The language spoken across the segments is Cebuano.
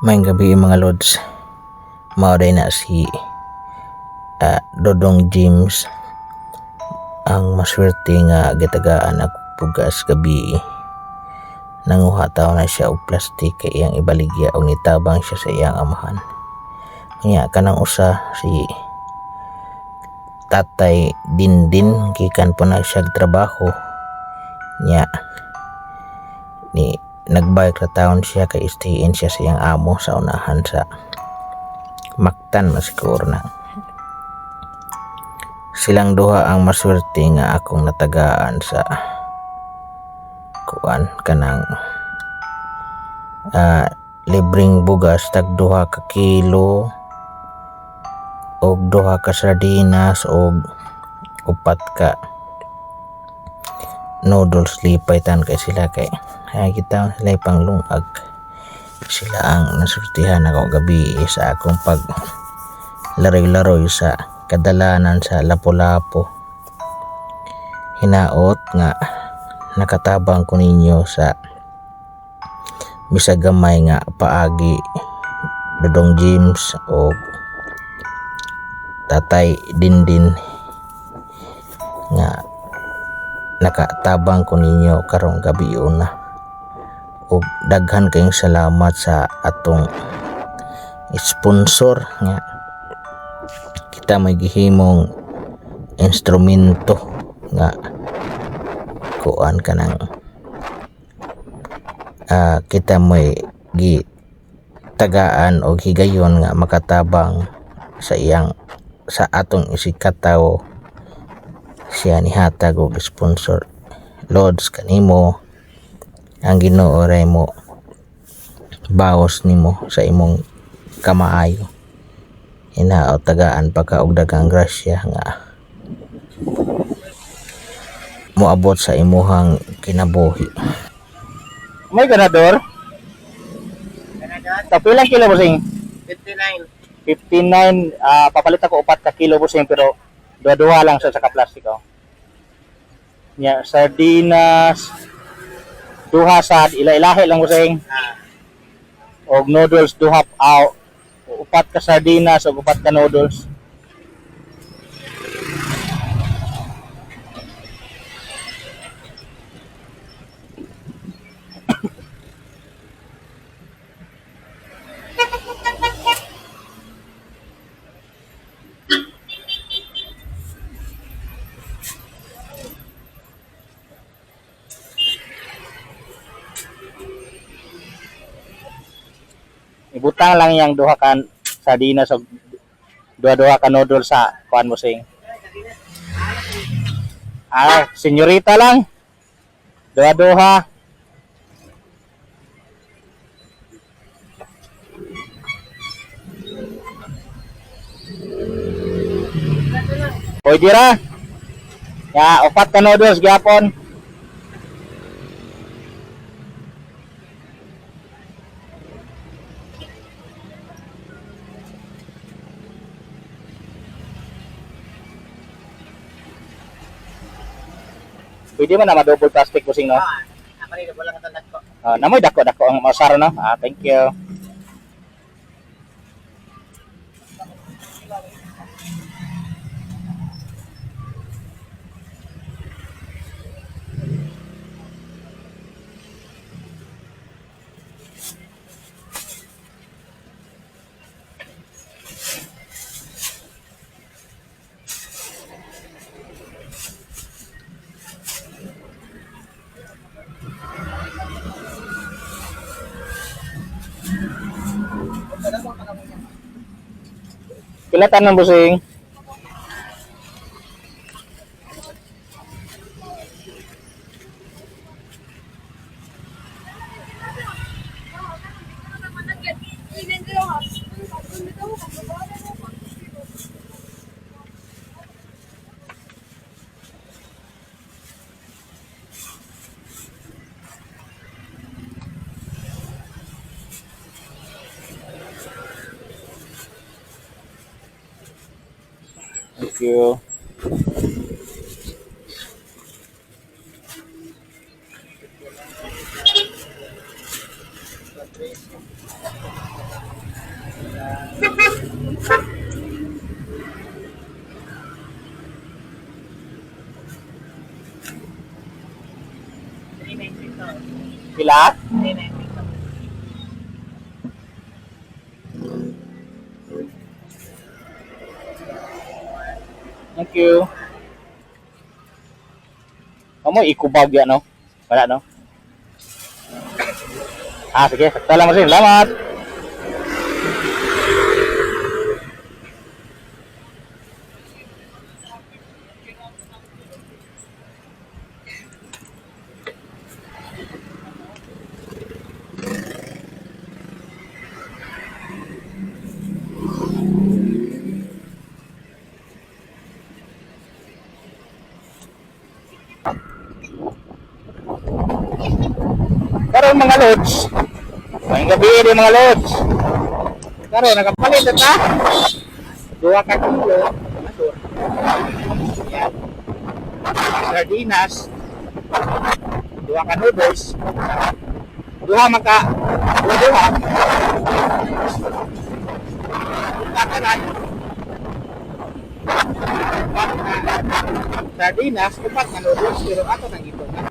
Maayong gabii, mga lods. Mao diay na si Dodong James ang maswerte nga gitagaan og bugas gabii. Nanguha tawo na siya og plastic kay iyang ibaligya og nitabang siya sa iyang amahan. Unya kanang usa, si Tatay Dindin, gikan pa na siya trabaho nya ni nagbike ra taon siya kay stay-in siya sa iyang amo sa unahan sa Mactan man siguro na. Silang duha ang maswerte nga akong natagaan sa kuan kanang libreng bugas, tag 2 ka kilo og duha ka sardinas og upat ka noodles. Lipay tan kay sila kay ay kita sila panglungag. Sila ang nasurtihan ako gabii sa akong pag laroy-laroy sa kadalanan sa Lapu-Lapu. Hinaot nga nakatabang ko ninyo sa bisag gamay nga paagi, Dodong James o Tatay Dindin, nga nakatabang ko ninyo karong gabi una, ug daghan kayong salamat sa atong sponsor nga kita may gihimong instrumento nga kuan kanang kita may gi tagaan og higayon nga makatabang sa iyang sa atong isigkatawo. Siya nihatag og sponsor. Lods, kanimo ang Ginoo ray mo bawas nimo sa imong kamaayo. Hinaot tagaan pa ka og daghang grasya nga moabot sa imuhang kinabuhi. May ganador? Kapilang kilo, bossing? 59. 59, papalit ako 4 ka kilo, bossing, pero duha-duha lang sa ka plastic, oh. Nya, sardinas, duha sa ila-ilahi lang, bossing. Og noodles duha, upat ka sardinas og upat ka noodles. Ibutang lang yang duha ka sardinas og duha-duha ka noodles sa kuan, bossing. Ah, senyorita lang. Duha-duha. Pwede ra. Ya, upat ka noodles gyapon. Pwede man na ma-double plastic, bossing, no? Ah, ako rin, wala ka talag ko. Ah, namoy dako-dako ang masaro, no? Ah, thank you. Pila tanan, bossing? Thank you. Pila? Thank you. Amo ikubag ya no? Wala no? Ah, sige. Salamat sir. Salamat. Karon mga lods. Maayong gabi din mga lods. Karon nakapalit na ta. 2 ka kilo. Masur. Yan. Sardinas. Duha ka noodles. Duha man ka. Duha duha. Duha ka na. Upat na sardinas, upat na noodles, pero ato nang ito na.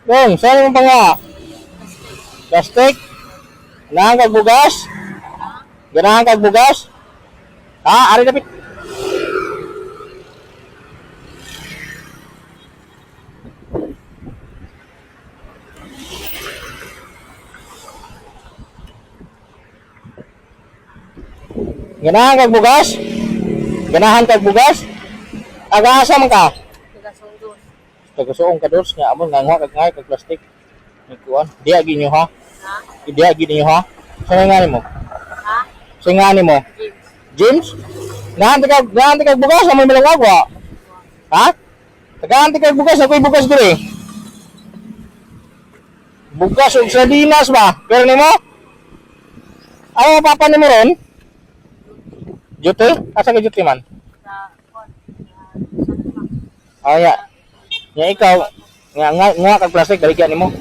Bong, saan mo pa nga? Plastic? Ganahan kag bugas? Ganahan kag bugas? Ha? Ari dapit. Ganahan kag bugas? Ganahan kag bugas? Aga-asa man ka? Taga-Songdos. Tagasuong ka dos nga amon nga nguha kag ngay kag plastic. Ni kuan. Diha gyud niyo ha. Ha? Diha gyud niyo ha. Sa nga nimo? Ha? Sa nga nimo? James. James? Nahan kag bugas amoy malawagwa. Ha? Tagahan kag bugas ako'y bugas diri. Bugas og sardinas ba? Pero nimo? Aw papa nimo ron? Jute? Asa ka jute man? Sa Kon. Ah, ya. Nga ikaw, nga nga nga kag plastic baligya nimo.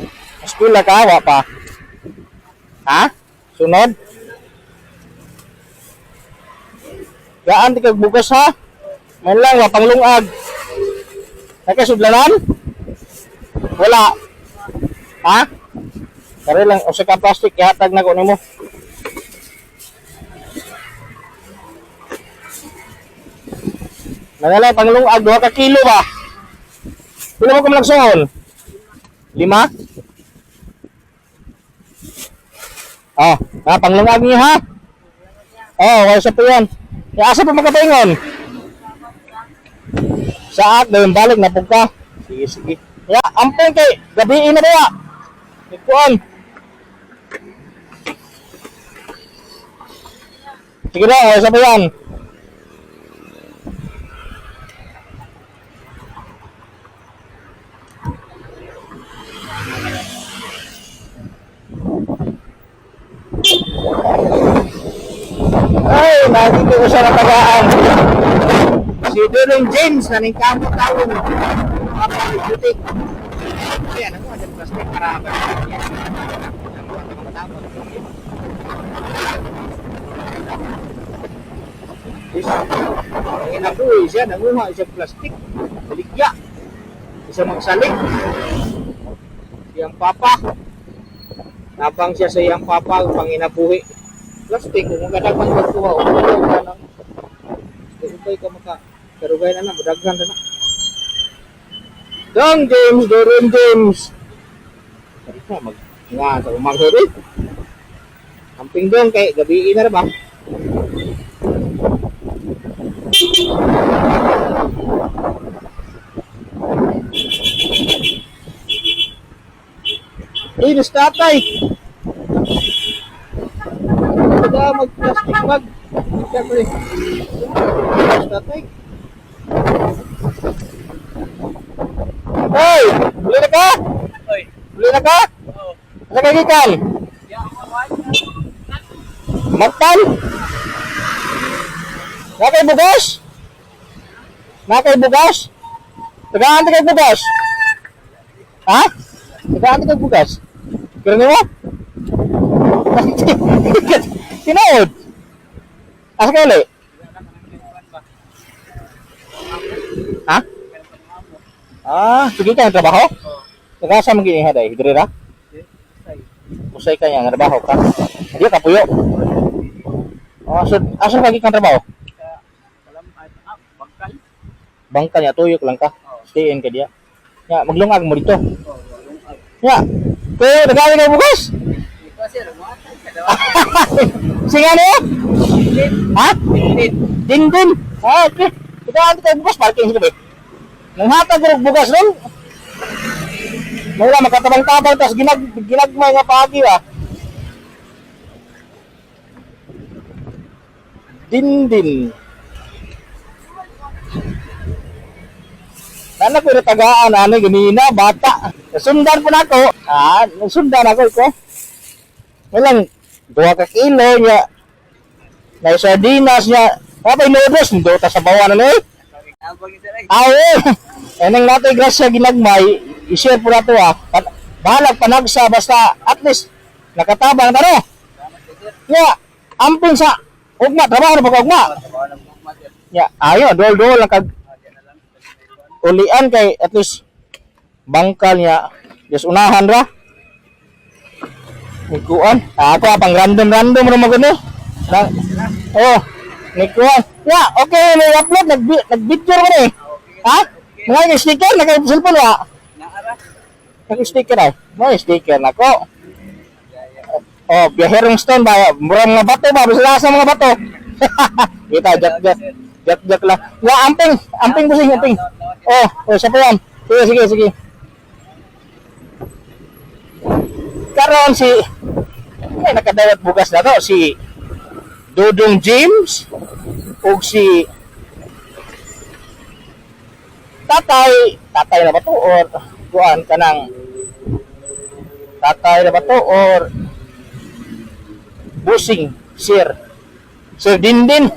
Eskwela ka wa pa. Ha? Sunod? Gaan ti kag bugas ha? Man lang wa panglungag. Nakasudlanan? Wala. Ha? Kare lang usa ka plastic ihatag na ko nimo. Nangalay panglungag 2 ka kilo ba? Pila mo kamlagsoon? 5? Ah, ha, panglungag niyo ha? Oh, wala sa pa yan. Ya, asa pa makapaingon? Sa at, dayon balik na ka. Sige, sige. Ya, ampong kay, gabiin na ba? Ikuan. Sige na, wala sa pa yan. Ay, nakita ko siya natagaan. Si Dulong James, naningkamot taon. Kapag-duty. Ayan, ako, adyan plastic para habang yan. Ako, ang mga Ang inabuhi siya, nanguha siya plastic. Baligya. Isa magsalik. Siyang papa. Tabang siya sa iyang papa ang panginabuhi. Plastic, kung magkadaghan pagkuha, o ka nang upay ka maka karugay na na, mudaghan na na. Dong James, Doron James. Sarita, mag nga sa umang eh. Amping dong kay gabi na ra ba? Uy, nas tatay. Taga mag-plastic bag. Siyempre. Nas tatay. Hoy, buli na ka? Oy. Buli na ka? Oo. Asa ka gikan? Magtan? Nakay bugas? Nakay bugas? Tagaan kay bugas? Ha? Tagaan kay bugas? Pero nimo? Tinaod. Asa ka uli? Ha? Ah, sige ka ng trabaho? Taga sa man gini haday? Diri ra? Usay ka niya, nga trabaho ka. Hindi ka puyo. Oh, so, asa ka gikan trabaho? Bangkal. Bangka niya, tuyok lang ka. Stay in ka diya. Ya, maglungag mo dito. Ya. Kuya, nagawi ka bukas? Ito sir, mga ka daw. Singa niyo? Ha? Dindin. Ah, okay. Ikaw ang bukas, parking sa gabi. Nanghatag ko bukas nun. Wala, makatabang-tabang, tapos ginagmay nga paagi ba? Dindin. Nana ko tagaan ani ganina bata. Sundan po nako. Ah, sundan ako ko. Walang 2 ka kilo niya. Na sardinas niya. Kapay noodles ndota sa bawa na ni. Aw. Anang natin grasya ginagmay, i-share po nato ah. Bahalag panagsa basta at least nakatabang ta no. Ya, amping sa ugma trabaho na pa ka ugma. Ya, ayo dol-dol lang kag ulian kay at least bangkal niya just unahan ra nikuan ah, ako ah, pang random random ra magud ni na, oh nikuan ya okay may upload nag nag-video ko ni ha mga kay sticker na kay cellphone wa nag sticker ay mo sticker nako. Oh, biyaherong stone ba, murang mga bato ba, basta sa mga bato. Kita jak jak jak jak lang ya, amping amping busing amping. Oh, oh, sa pa yan. Sige, sige, sige. Karon si ay nakadawat bugas na to si Dudong James ug si Tatay, tatay na ba to or kuan kanang tatay na ba to or Busing Sir Sir Dindin.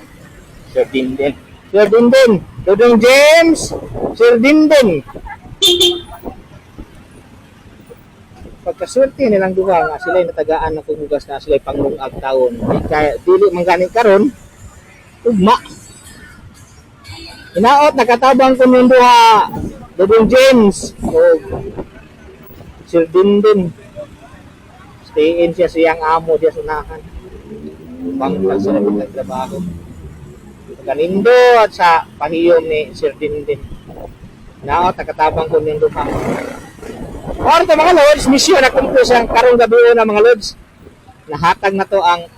Sir Dindin. Sir Dindin. Dudong James. Sir Dindin. Pagkaswerte nilang duha nga sila'y natagaan ng kumugas na sila'y panglungag taon. Di kaya dili man gani karon ugma. Hinaot nakatabang ko ning duha Dudong James o Sir Dindin. Stay in siya siyang amo diya sa unahan. Bangkal sa nagtrabaho. Pagkanindo at sa pahiyom ni Sir Dindin. Hinaot nakatabang ko ning duha. Or to mga lods, mission accomplished ang karong gabi na mga lods. Nahatag na to ang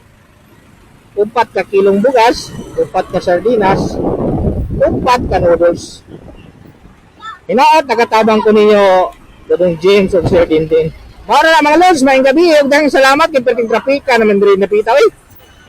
4 ka kilong bugas, 4 ka sardinas, 4 ka noodles. Hinaot, nakatabang ko ninyo Dodong James of Sir Dindin. Mara na mga lods, maayong gabi. Ug daghang salamat kay perting trapika naman diri napita oy.